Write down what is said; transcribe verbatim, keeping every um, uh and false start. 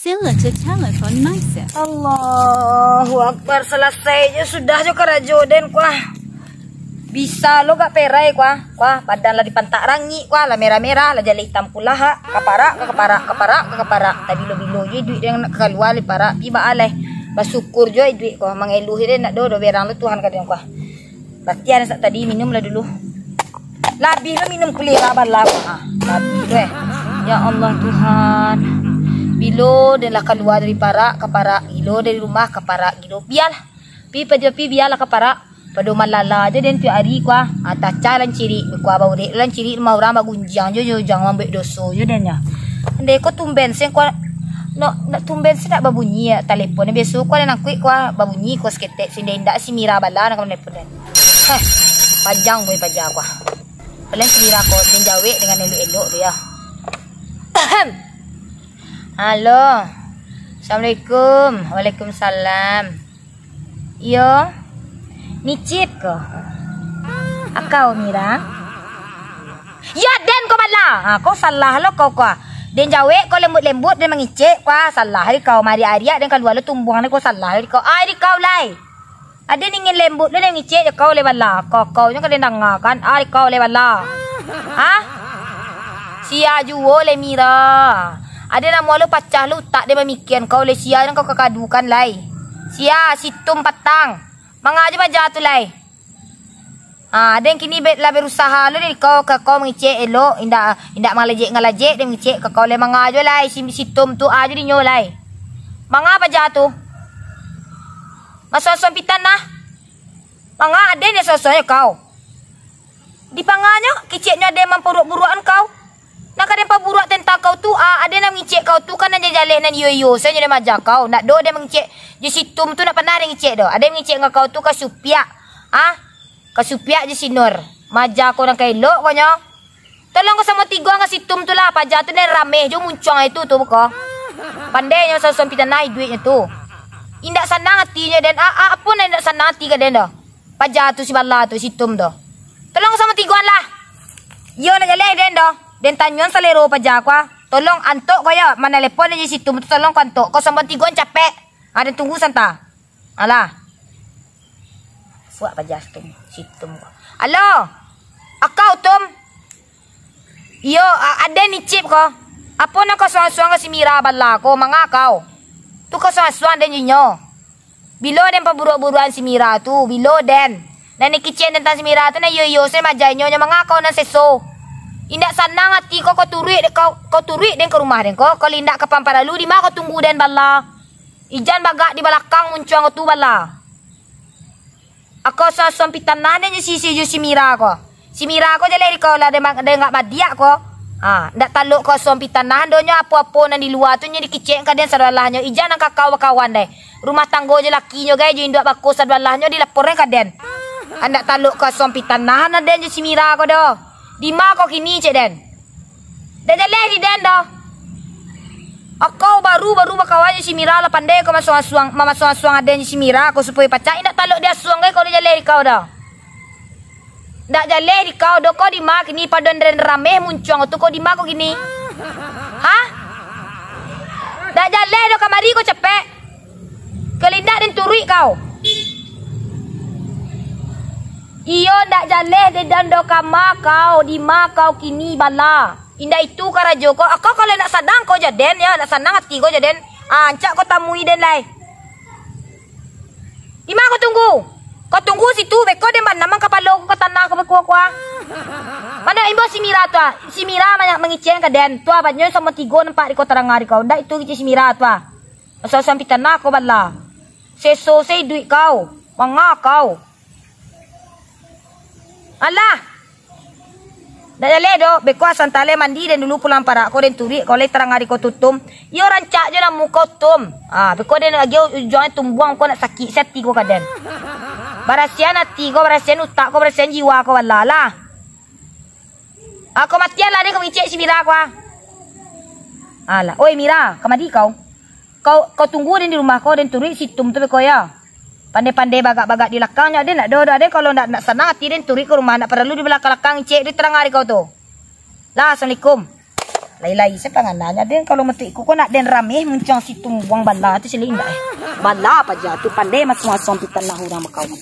Still a telephone nicer. Allahu Akbar, salasai jo sudah jo karajo den kuah. Bisa lo gak perai kuah. Kuah, badan lah dipantak rangik kuah, lah merah-merah, lah jaleh itam pulo ha. Kaparak, ka kaparak, kaparak, ka kaparak. Tabilo-bilo jo iduik den nak kalua lai parak, pi baa lai. Basyukur jo iduik kuah, mangeluh den nak do, do berang lo Tuhan ka den kuah. Latihan sak tadi, minum lah dulu. Labiah lo minum kulira bala kuah. Ah, labiah lo eh. Ya Allah Tuhan. Bilo den lah kalua dari parak, kaparak gilo, dari rumah kaparak gilo. Bialah. Pi paja pi bialah kaparak. Pado malala aja den tiok ari kuah. Ah, taca lancirik, kuah baurek lancirik rumah urang bagunjiang jo, jo jangan mambuek doso jo den nyo. Andai ko tumben sen kuah, no, nak tumben sen nak babunyi ya, telepon biaso kuah den angkuik kuah babunyi kuah saketek sen indak si Mira bala nak telepon den. Heh, panjang umua paja kuah. Paling si Mira ko den jawek dengan elok-elok tu ya. Halo. Assalamualaikum. Waalaikumsalam. Iyo. Ngicek ko? Akau Mira? Yo den ko bala. Ha, ko salah lo kau ko. Den jawek ko lembut-lembut den mangicek ko. Salah di kau mari ariak den kalua lo tumbuang den ko salah di kau. Ai di kau lai. Aden ingin lembut lo den ngicek jo kau lai bala. Kau, kau nyo ka den danga kan. Ai di kau lai bala. Ha? Sia juo lai Mira. Aden namo lo pacah lo utak den mamikian kau lai sia den kau kakadukan lai. Sia situm patang. Manga jo paja tu lai. Ah, den kini be-, lah berusaha lo dari kau ka kau mangicek elok, indak, indak mangalajek-ngalajek den mangicek ka kau lai manga jo lai si, situm tu ajo dinyo lai. Manga paja tu. Masuang-suang pitan nah. Manga aden den suang-suang jo kau. Di panganyo, kiceknyo aden mamburuak-buruakan kau. Nan ka den paburuak tantang kau tu, a, aden nan mangicek kau tu kan nan jaleh-jaleh nan iyo-iyo sajo den maja kau. Ndak do den mangicek jo situm tu, ndak panah den ngicek doh. Aden mangicek ka kau tu ka supiak. Ah, ka supiak jo sinur. Maja kau nan ka elok kau nyo. Tolong kau samo tigo ka situm tu lah, paja tu nan rameh jo muncuang itu tu ko. Pandai nyo sasuang pitanah iduiknyo tu. Indak sanang atinyo den, a, a, apo nan indak sanang ati ka den doh. Paja tu si bala tu, situm tu. Tolong samo tigoan lah. Iyo ndak jaleh den doh. Den tanyoan salero paja ko ah. Tolong antok ko yo, manalepon aja situm tu, tolong ko antok. Ko samo tigoan capek. Ah, den tunggu santa. Alah. Suak paja situm, situm ko. Alo. Akau Tum. Iyo, a-, aden ni Cip ko. Apo nan kau suang-suang ka si Mira bala ko, manga kau? Tu kau suang-suang den jo inyo. Bilo den paburuak-buruakan si Mira tu, bilo den. Nan den kicek tantang si Mira tu, nan iyo-iyo se maja inyo, nyo manga kau nan seso. Indak sanang ati kau, kau turuik de-, kau, kau turuik den ka rumah den ko, kalau indak ka pamparalu, dima kau tunggu den bala. Ijan bagak di balakang muncuang tu bala. Ako suang-suang pitanah den jo si, si, jo si Mira ko. Si Mira ko jaleh di kau lah, den, den ngak badiak ko. Ha, ndak talok ko suang pitanah, donyo apo-apo nan di lua tu nyo dikicek ka den sadolahnyo. Ijan nan ka kau bakawan deh. Rumah tanggo jo lakinyo gai jo induak bako sadolahnyo dilaporan ka den. Ha, ndak talok ko suang pitanah nan den jo si Mira ko doh. Dima ko kini cek den. Dak jaleh di den doh. Akau baru-baru bakawan jo si Mira lah pandai kau masuang-asuang, mamasuang-asuang aden jo si Mira ko supayo pacak, indak talok diasuang gai kau, dak jaleh di kau doh. Ndak jaleh di kau doh, kau dima kini padon den rameh muncuang tu, kau dima kau kini. Hah? Ndak jaleh doh, kamari kau capek. Kalau indak den turuik kau. Iyo ndak jaleh den doh kama kau, dima kau kini bala. Indak itu karajo ko. Kau kalau nak sanang kau jo den, yo, nak sanang ati kau jo den. Ah, ancak kau tamui den lai. Dima kau tunggu? Kau tunggu situ, beko den banamang kapalo kau ka tanah kau bakua-kua. Mano imbau si Mira tu ah? Si Mira banyak mangicen ka den. Tu ah, banyo samo tigo nampak di kau taranga di kau. Ndak itu kicen si Mira tu ah. Asal sampi tanah kau bala. Seso se iduik kau. Manga kau. Alah. Ndak jaleh doh, beko asantale mandi den dulu pulang parak ko den turuik ko lai tarang ari ko tutum. Iyo rancak jo lah muko tum. Ah, beko den lagi ujuangnyo tumbuang ko nak sakik sati ko ka den. Barasian ati ko, barasian utak ko, barasian jiwa ko bala lah. Ah, ko matian lah den ko mangicek si Mira ko ah. Alah, oi Mira, kamari kau. Kau, kau tunggu den di rumah ko, den turuik si Tum tu beko yo. Pandai-pandai bagak-bagak di lakangnyo, den ndak doh doh, den kalau ndak, ndak sanang ati den turuik ka rumah, ndak paralu di balakang-lakang icek di tarang ari kau tu. Lah, assalamualaikum. Lai-lai se pangananyo den, kalau matuik iko ko nak den rameh muncuang situ buang bala tu, silih indak eh. Bala paja tu pandai masuang-masuang pitan lah urang bakawan.